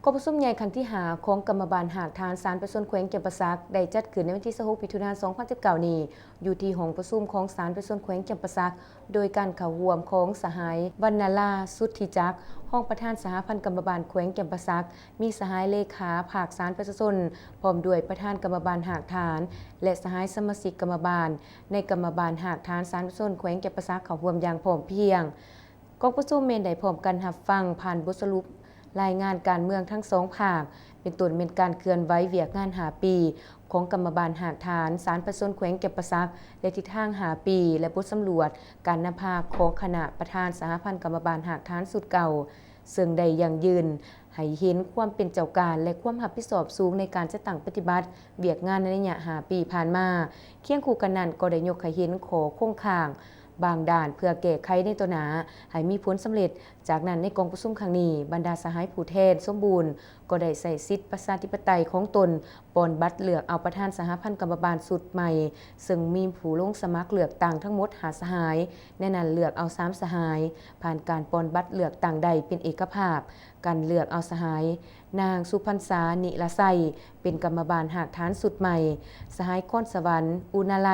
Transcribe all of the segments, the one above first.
ກອງປະຊຸມໃຫຍ່ຄັ້ງທີຫ້າຂອງກຳມະບານຮາກຖານສານປະຊາຊົນແຂວງຈຳປາສັກ ໄດ້ຈັດຂຶ້ນໃນວັນທີຊາວຫົກ ມິຖຸນາ ສອງພັນສິບເກົ້ານີ້ ຢູ່ທີ່ຫ້ອງປະຊຸມຂອງສານປະຊາຊົນແຂວງຈຳປາສັກ ໂດຍການເຂົ້າຮ່ວມຂອງສະຫາຍ ວັນນະລາ ສຸດທິຈັກ ຮອງປະທານສະຫະພັນກຳມະບານແຂວງຈຳປາສັກ, ມີສະຫາຍເລຂາພາກສານປະຊາຊົນ ພ້ອມດ້ວຍປະທານກຳມະບານຮາກຖານ ແລະ ສະຫາຍສະມາຊິກກຳມະບານ ໃນກຳມະບານຮາກຖານສານປະຊາຊົນແຂວງຈຳປາສັກ ເຂົ້າຮ່ວມຢ່າງພ້ອມພຽງ. ກອງປະຊຸມແມ່ນໄດ້ພ້ອມກັນຮັບຟັງຜ່ານບົດສະຫຼຸບລາຍງານການເມືອງທັງສອງພາກ, ເປັນຕົ້ນແມ່ນການເຄື່ອນໄຫວວຽກງານຫ້າປີຂອງກຳມະບານຮາກຖານສານປະຊາຊົນແຂວງຈຳປາສັກ ແລະ ທິດທາງຫ້າປີ ແລະ ບົດສຳຫຼວດການນຳພາຂອງຄະນະປະທານສະຫະພັນກຳມະບານຮາກຖານຊຸດເກົ່າ, ເຊິ່ງໄດ້ຢັ້ງຢືນໃຫ້ເຫັນຄວາມເປັນເຈົ້າການ ແລະ ຄວາມຮັບຜິດຊອບສູງໃນການຈັດຕັ້ງປະຕິບັດວຽກງານໃນໄລຍະຫ້າປີຜ່ານມາ. ຄຽງຄູ່ກັນນັ້ນກໍໄດ້ຍົກໃຫ້ເຫັນຂໍ້ຄົງຄ້າງບາງດ້ານເພື່ອແກ້ໄຂໃນຕໍ່ໜ້າໃຫ້ມີຜົນສຳເລັດ. ຈາກນັ້ນໃນກອງປະຊຸມຄັ້ງນີ້, ບັນດາສະຫາຍຜູ້ແທນສົມບູນກໍໄດ້ໃຊ້ສິດປະຊາທິປະໄຕຂອງຕົນ ປ່ອນບັດເລືອກເອົາປະທານສະຫະພັນກຳມະບານຊຸດໃໝ່, ເຊິ່ງມີຜູ້ລົງສະໝັກເລືອກຕັ້ງທັງໝົດຫ້າສະຫາຍ, ໃນນັ້ນເລືອກເອົາສາມສະຫາຍ ຜ່ານການປ່ອນບັດເລືອກຕັ້ງໄດ້ເປັນເອກະພາບ. ການເລືອກເອົາສະຫາຍ ນາງ ສຸພັນສາ ນິລະໄຊ ເປັນກຳມະບານຮາກຖານຊຸດໃໝ່, ສະຫາຍ ຄອນສະຫວັນ ອຸນາໄລ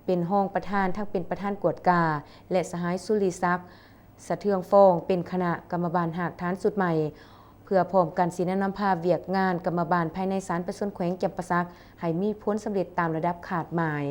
ເປັນຮອງປະທານ ທັງເປັນປະທານກວດກາ ແລະ ສະຫາຍ ສຸລິສັກ ສະເທືອງຟອງ ເປັນຄະນະກຳມະບານຮາກຖານຊຸດໃໝ່, ເພື່ອພ້ອມກັນຊີ້ນຳນຳພາວຽກງານກຳມະບານພາຍໃນສານປະຊາຊົນແຂວງຈຳປາສັກ ໃຫ້ມີຜົນສຳເລັດຕາມລະດັບຄາດໝາຍ.